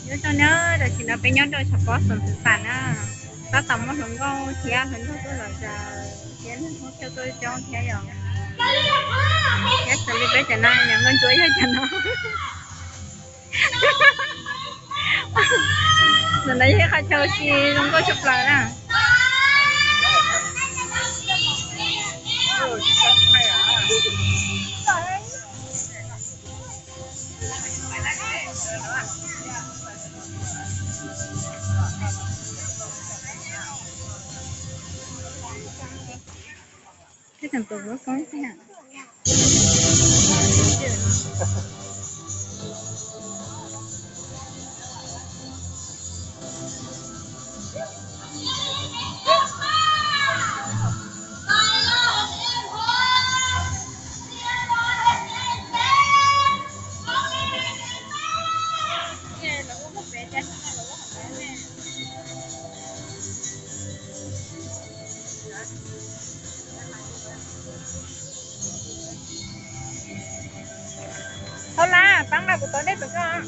Nyob zoo na, tam sim no peb nyob rau xov pob xoom xwm xam na, tab tom muaj hluas nkauj thiab hluas nraug tuaj lom zem thiab neeg thoob chaw tuaj coob thiab yom. Thiab xws li peb cov no, niam nkauj ntsuab yog cov no. Ntawm no yog ib qho chaw ua si zoo nkauj tshaj plaws na. Thib tseem tus lub koob xwb na. Thaub Lab, pab nqa kuv tau dej rau koj.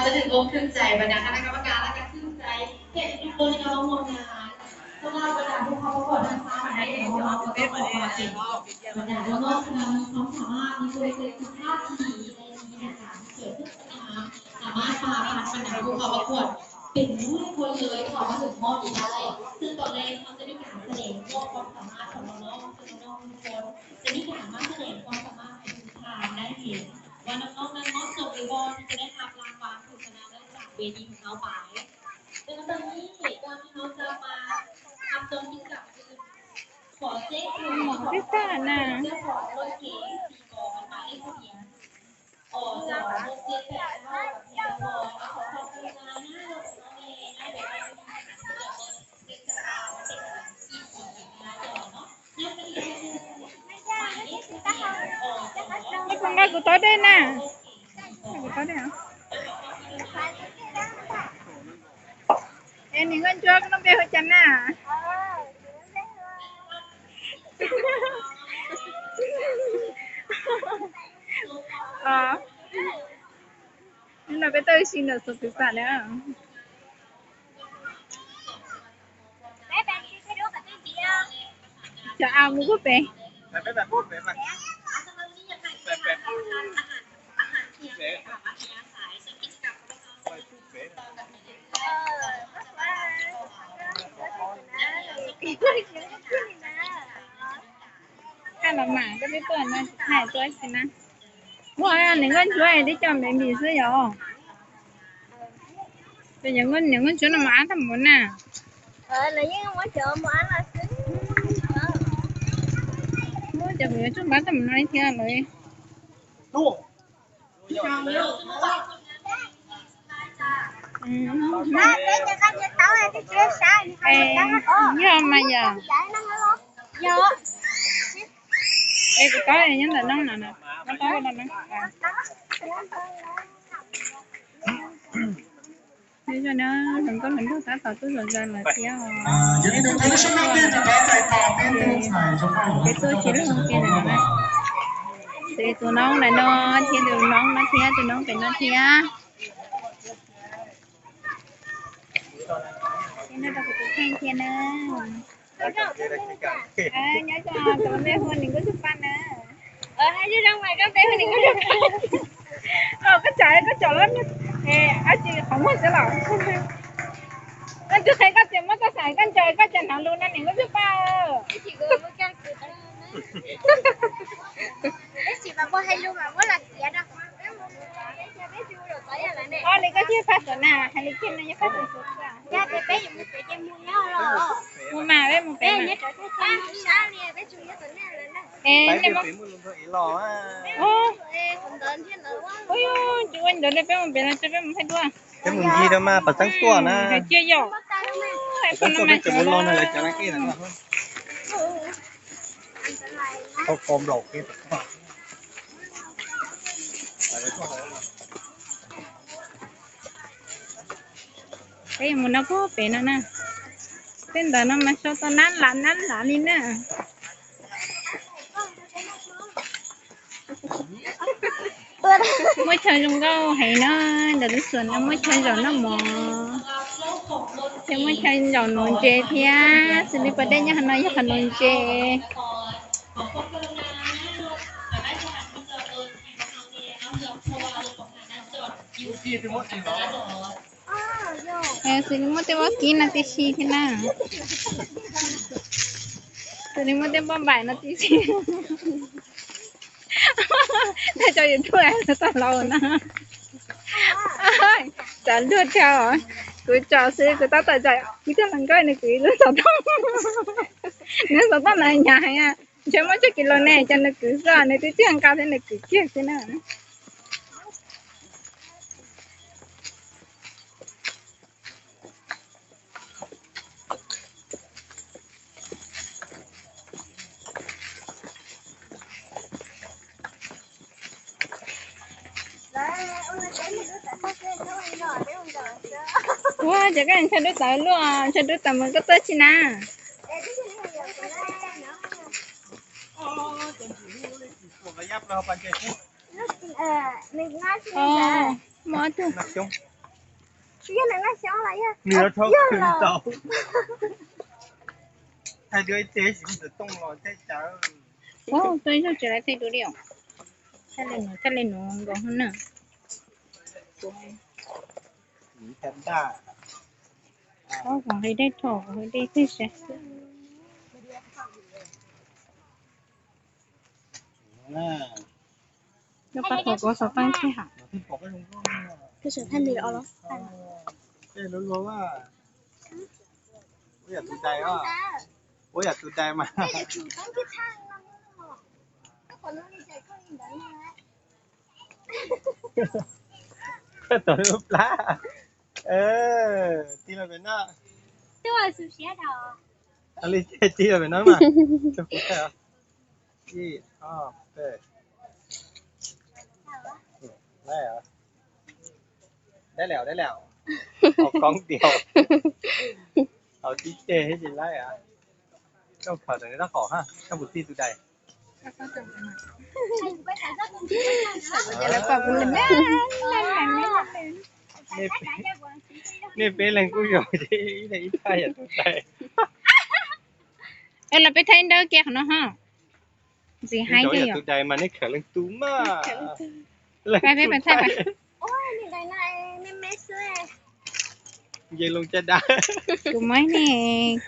จนถึงวงครึ่งใจ บรรดาคณะกรรมการและก็ครึ่งใจ แขกทุกคนที่เข้าร่วมงาน สำหรับบรรดาผู้เข้าประกวดทั้งสามท่านนี้ น้องๆก็ต้องบอกว่าเป็นบรรดาน้องๆที่มีความสามารถ มีตัวเล็กๆสุขภาพดี และมีหน้าตาที่สวยงาม สามารถฝ่าฟันบรรดาผู้เข้าประกวดเป็นร้อยคนเลย เข้ามาถึงห้องนี้ได้ ซึ่งตอนแรกเขาจะมีการแสดงความสามารถของน้องๆ ซึ่งน้องๆทุกคนจะมีการมาแสดงความสามารถให้ทุกท่านได้เห็น ว่าน้องๆนั้นเหมาะสมหรือบ่ที่จะได้รับรางวัลผู้ชนะเลิศจากเวทีของเราไป ดังนั้นตอนนี้ก่อนที่น้องจะมาทำตรงกิจกรรมอื่น ขอแจ้งเจ้าของรถเก๋งสีบรอนซ์หมายเลขทะเบียน อ สอง หก เจ็ด แปด เก้า กับเทเลพร ขอความกรุณาหน้าโรงเรียนได้แบบว่า Ej, kuv nqa kuv taub dej na. Kuv taub dej. Es niam Nkauj Ntsuab, koj lub npe hu cas na? Hnub no peb tuaj ua si ntawm xov xwm xam na. Cov av mus puag pem. Kaj los mas koj twb tuaj no, hais tuaj si na. Ua niam Nkauj Ntsuab twb coj me mis xwb yom. Ces niam Nkauj Ntsuab no mas ab tag mus na. Muab cov kuv yuav tshuaj npab tag mus no thiab lawm. Yog mas yom. Es kuv taub nyob ntawm no no, kuv taub no no. Nyob zoo na, hluas nkauj hluas nraug tab tom tuaj zom zaws lawm thiab os. Peb tuaj tsis lub hoo ke na, tus noob ntawm no thiab tus noob no thiab tus noob pem no thiab. Thiab no rau kuv tus kheej thiab na. Nyob zoo, kuv lub npe hu ua Nis Nkauj Txuj Paj na. Koj tsav koj cov lab, ab tsis qhov muag xwb los. Koj twb qhia koj tias muab koj xaim koj nco koj cas hnav lus no Nis Nkauj Txuj Paj. Ob li koj thiaj paj xwm na, hais li kiag no yog paj xwm xwb. Mus mas peb mus pem mas. Es nej mus, ua ntawd li peb mus pem no, peb mus thaij duab. Peb mus ncig rau mas pas txeeb tuaj na. Cia yom. Pas txeeb tuaj peb tseem ua lo no lawv cov na ej na. Tau ko nplaum ke. Peb mus no puag pem no na. Tej ntawd no mas sau tau nab lav nab lav li na. Muaj chaw zoo nkauj heev na, ntawm lub xyuas no muaj chaw zaum noj mov, thiab muaj chaw zaum nuv ntses thiab. Xws li pas dej nyob qhov no yog qhov nuv ntses. Xws li muaj tej vaub kib no tib si thiab na. Xws li muaj tej npauj npaim no tib si. Thaij tso YouTube los tau laus na. Tsav luag dhau. Kuv tso xwb, kuv tab tom tso ib tug hluas nkauj nws kwv ib lub xov tooj. Nws xov tooj ntawd hnyav heev, ntshe muaj tsawg kis lus ne, ces nws kwv xwb, nws twb tsis nqa thiab nws kwv kiag xwb na. Ua cas koj ntshaw dub tawv luaj, ntshaw dub tawv mus koj tuaj tsis na? Muaj ob tug. Nws yog nws noj xyoob los yog nws los rho khwv tau. Thaij dua ib teg sis txawm tooj los thaij cas. Tuaj ib zaug tsis lawv thaij dua li os. Thaij li nuav, thaij li nuav nkaus hov na. Thaij daj. Ob koom hli dej thaum hli dej thaij seb. Nyob pab thaum kuv xov tooj thaij hab. Ua yam tus dais, ua yam tus dais mas. Koj tau lub plab. Tig los pem no. Li tig los pem no mas. Ib, ob, peb. Dai lawm, dai lawm. Hauv koob tiag. Hauv tib ceg thiab tsis laib. Koj pham rau neb rab qom hab, koj puas tig tus dais? Nej peb leeg kuj yog ib leeg ib thaj yam tus dais. Los peb thaij ib nrab kiag qhov no hab. Ntxiv hais yam tus dais mas nej khawm leej twg mas. Peb peb thaij. Nce loo caj dab. Kuv muab nej